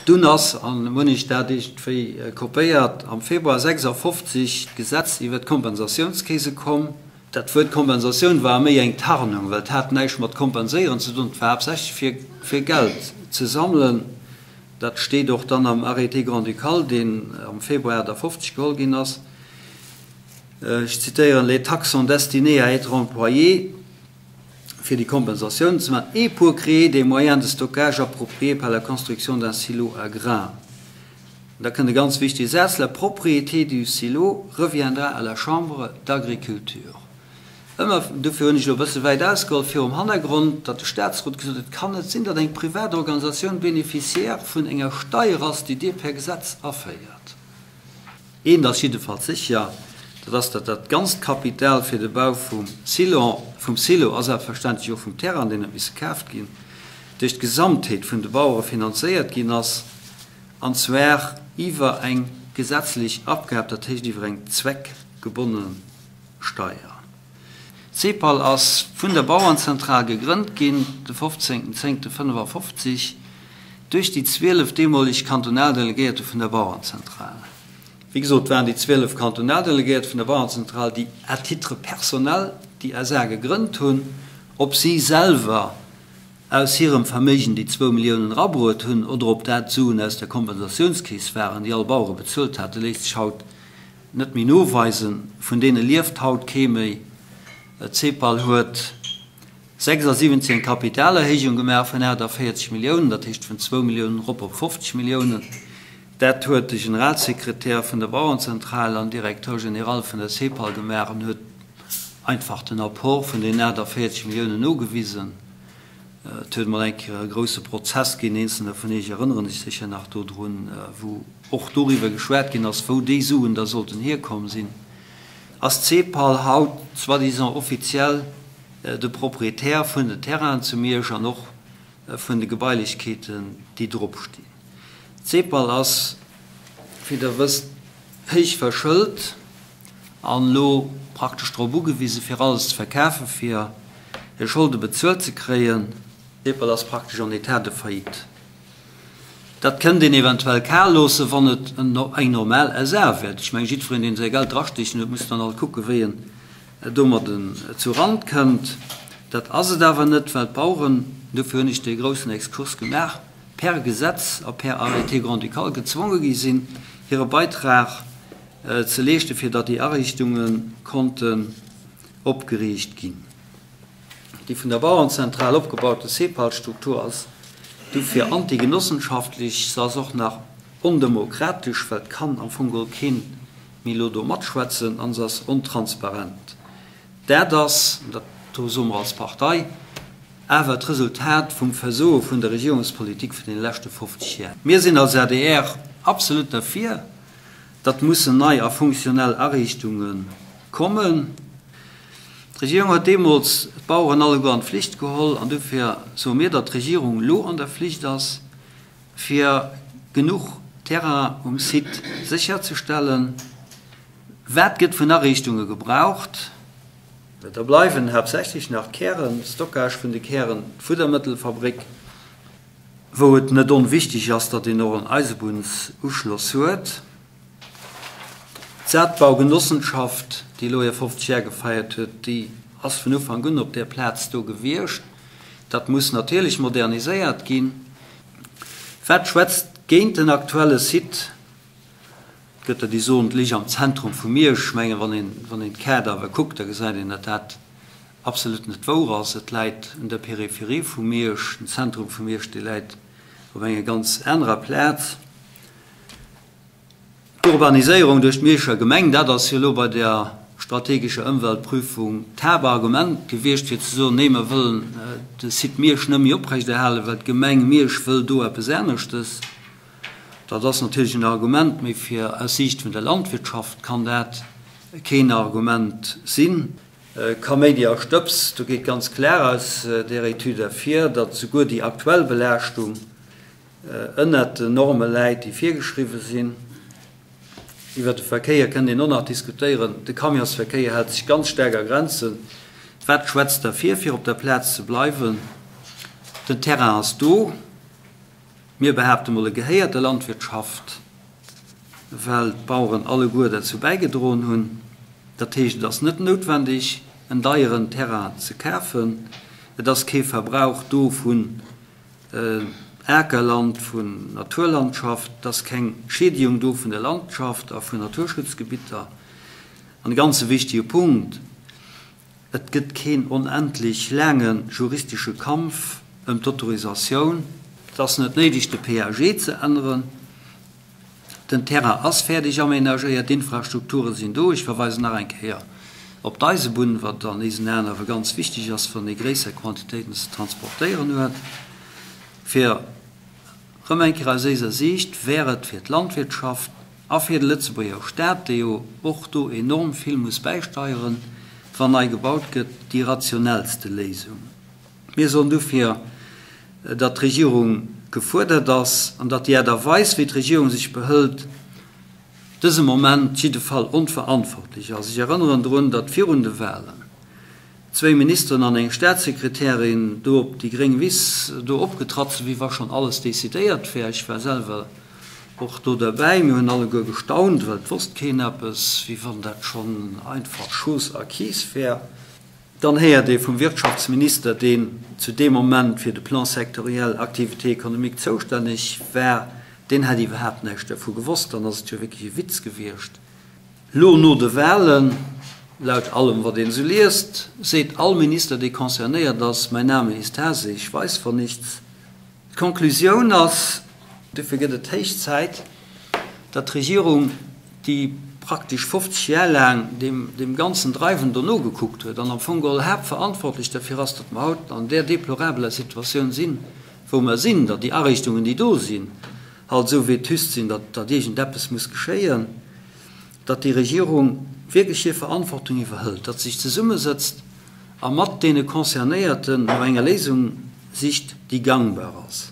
Dunn ass, an hunn ech dat iergendwéi kopéiert, am Februar 56 d'Gesetz iwwer d'Kompensatiounskeese komm. Dat Wuert Kompensatioun war méi eng Tarnung, well et hat näischt mat kompenséieren ze doen, et war haaptsächlech fir fir Geld ze sammelen. Dat steet och dann am Arrêté grand-ducal, deen am Februar 58 geholl ginn ass. Ech zitéieren, Les taxes sont destinées à être employées fir déi Kompensatiounen ze maachen et pour créer des moyens de stockage appropriés par la construction d'un silo à grains. Da kënnt e ganz wichtege Saz, La propriété du silo reviendra à la Chambre d'Agriculture. Ëmmer, dofir hunn ech elo e bësse wäit ausgeholl, virum Hannergrond, datt de Statsrot gesot huet, Et kann net sinn, datt eng privat Organisatioun Bénéficiaire vun enger Steier ass, déi Dir per Gesetz aféiert. Eent ass jiddefalls sécher, dat ass, datt dat ganzt Kapital fir de Bau vum Silo, vum Silo a selbstverständlech och vum Terrain, deen huet misse kaaft ginn, duerch d'Gesamtheet vun de Bauere finanzéiert ginn ass. An zwar iwwer eng gesetzlech Abgab, dat heescht iwwer eng zweckgebonne Steier. D'CEPAL ass vun der Bauernzentral gegrënnt ginn de 15.10.55 duerch déi 12 deemoleg Kantonaldelegéierte vun der Bauernzentral. Wéi gesot, et waren déi 12 Kantonaldelegéierte vun der Bauernzentral, déi à titre personnel déi SA gegrënnt hunn. Ob si selwer aus hirem Verméigen déi zwou Milliounen erabruet hunn oder ob dat Suen aus der Kompensatiounskeess waren, déi all Bauere bezuelt haten, léisst sech haut net méi noweisen. Vun deene lieft haut kee méi. D'CEPAL huet 76 eng Kapitalerhéijung gemaach vun 48 Milliounen, dat heescht vun zwou Milliounen erop op 50 Milliounen. Dat huet de Generalsekretär vun der Bauernzentral an Directeur général vun der CEPAL gemaach an huet einfach den Apport vun deenen 48 Milliounen nogewisen. Et huet emol eng Kéier e grousse Prozess ginn, eenzelner vun Iech erënnere sech sécher nach dodrun, wou och doriwwer geschwat ginn ass, wou déi Suen da sollten hierkomm sinn. Ass d'CEPAL haut soi-disant offiziell de Proprietär vun den Terrainen zu Miersch an och vun de Gebailechkeeten, déi drop stinn? D'CEPAL ass, wéi Der wësst, héich verschëlt. An elo praktesch drop ugewise fir alles ze verkafen, fir hir Scholde bezuelt ze kréien. D'Apple ass praktesch en état de faillite. Dat kënnt een eventuell kal loossen, wann et eng normal SA wär. Ech mengen, jiddwereen, deen säi Geld drasteechen huet, muss dann alt kucken, wéi en domadden zu Rand kënnt. Dat ass et awer net, well d'Baueren, dofir hunn ech dee groussen Exkurs gemaach, per Gesetz a per Arrêté grand-ducal gezwonge gi sinn, hire Beitrag ze leeschten, fir datt déi Ariichtunge konnten opgeriicht ginn. Déi vun der Bauernzentral opgebaute CEPAL-Struktur ass dofir antigenossenschaftlich. Se ass och nach ondemokratesch, well et kann am Fong geholl keen méi elo do matschwätzen, an se ass ontransparent. Dat ass, an dat do soe mer als Partei, awer d'Resultat vum Versoe vun der Regierungspolitik vun deene leschte 50 Jar. Mir sinn als adr absolut derfir, Datt mussen nei a funktionell Ariichtunge kommen. D'Regierung huet deemools d'Baueren alleguer an d'Flicht geholl an dofir soe mir, datt d'Regierung elo an der Flicht ass, fir genuch Terrain um Site sécherzestellen. Wat gëtt vun Ariichtunge gebraucht? Da bleiwen haaptsächlech nach d'Kären, Stockage vun de Kären, d'Fuddermëttelfabrik. Wou et net onwichtig ass, datt een och en Eisebunnsuschloss huet. D'Saatbaugenossenschaft, déi elo hir 50 Jar gefeiert huet, déi ass vun Ufank un op där Plaz do gewiescht. Dat muss natierlech moderniséiert ginn. Wat schwätzt géint den aktuelle Site? Et gëtt der, déi soen, et lich am Zentrum vu Miersch. Ech mengen, wann een, wann een d'Kaart awer kuckt, da gesäit een, datt dat absolut net wouer ass. Et läit un der Peripherie vu Miersch. Den Zentrum vu Miersch, dee läit op enger ganz anerer Plaz. D'Urbaniséierung duerch d'Mierscher Gemeng, dat ass jo elo bei der strategescher Ëmweltprüfung d'Haaptargument gewiescht, fir ze soen, nee, mer wëllen de Site Miersch net méi oprechterhalen, well d'Gemeng Miersch wëll do eppes aneschtes. Dat ass natierlech en Argument, mee fir aus Siicht vun der Landwirtschaft kann dat keen Argument sinn. Kaméidi a Stëbs, do geet ganz klar aus där Etüd ervir, datt souguer déi aktuell Belaaschtung ënnert den Norme läit, déi virgeschriwwe sinn. Iwwer de Verkéier kënnt een och nach diskutéieren. De Camionsverkéier hält sech ganz staark a Grenzen. Wat schwätzt derfir, fir op der Plaz ze bleiwen? Den Terrain ass do. Mir behaapte mol, e gehéiert der Landwirtschaft, well d'Baueren alleguer derzou bäigedroen hunn. Dat heescht, et ass net noutwendeg, en deieren Terrain ze kafen. Et ass kee Verbrauch do vun Akerland, vun Naturlandschaft. Et ass keng Schädigung do vun der Landschaft a vun Naturschutzgebitter. An e ganze wichtige Punkt, Et gëtt keen onendlech laange juristesche Kampf ëm d'Autorisatioun. Et ass net néideg, de PAG ze änneren. Den Terrain ass fäerdeg aménagéiert, d'Infrastrukture sinn do. Ech verweisen nach eng Kéier op d'Eisebunn, wat an eisen Aen awer ganz wichteg ass, wann ee gréisser Quantitéiten ze transportéieren huet. Fir erëm eng Kéier aus éiser Siicht wär et fir d'Landwirtschaft a fir de Lëtzebuerger Staat, dee jo och do enorm vill muss bäisteieren, wann nei gebaut gëtt, déi rationellste Léisung. Mir soen dofir, datt d'Regierung gefuerdert ass an datt déi Aart a Weis, wéi d'Regierung sech behëlt, dëse Moment jidde Fall onverantwortlech ass. Ech erënneren drun, datt virun de Wahlen zwéi Ministeren an eng Statssekretärin do op déi gréng Wiss do opgetratt sinn, wéi wa schonn alles decidéiert wär. Ech war selwer och do derbäi. Mir hunn alleguer gestaunt, well et wosst keen eppes, wéi wann dat schonn einfach chose acquise wär. Dann héiert ee vum Wirtschaftsminister, deen zu deem Moment fir de Plan sectoriel Activités économiques zoustänneg war, deen hätt iwwerhaapt näischt dervu gewosst. Dann ass et jo wierklech e Witz gewiescht. Elo no de Wahlen, laut allem wat een esou liest, seet all Minister, dee concernéiert ass, Mein Name ist Hase, ich weiß von nichts. D'Konklusioun ass, dofir gëtt et héich Zäit, datt d'Regierung, déi praktesch 50 Jar laang deem ganzen Dreiwen do nogekuckt huet an am Fong geholl haaptverantwortlech derfir ass, datt mer haut an där deplorabeler Situatioun sinn, wou mer sinn, datt déi Ariichtungen, déi do sinn, halt esou vétuste sinn, datt iergendeppes muss geschéien, datt déi Regierung wierklech hir Verantwortung iwwerhëlt, datt se sech zesummesëtzt a mat deene Concernéierten no enger Léisung sicht, déi gangbar ass.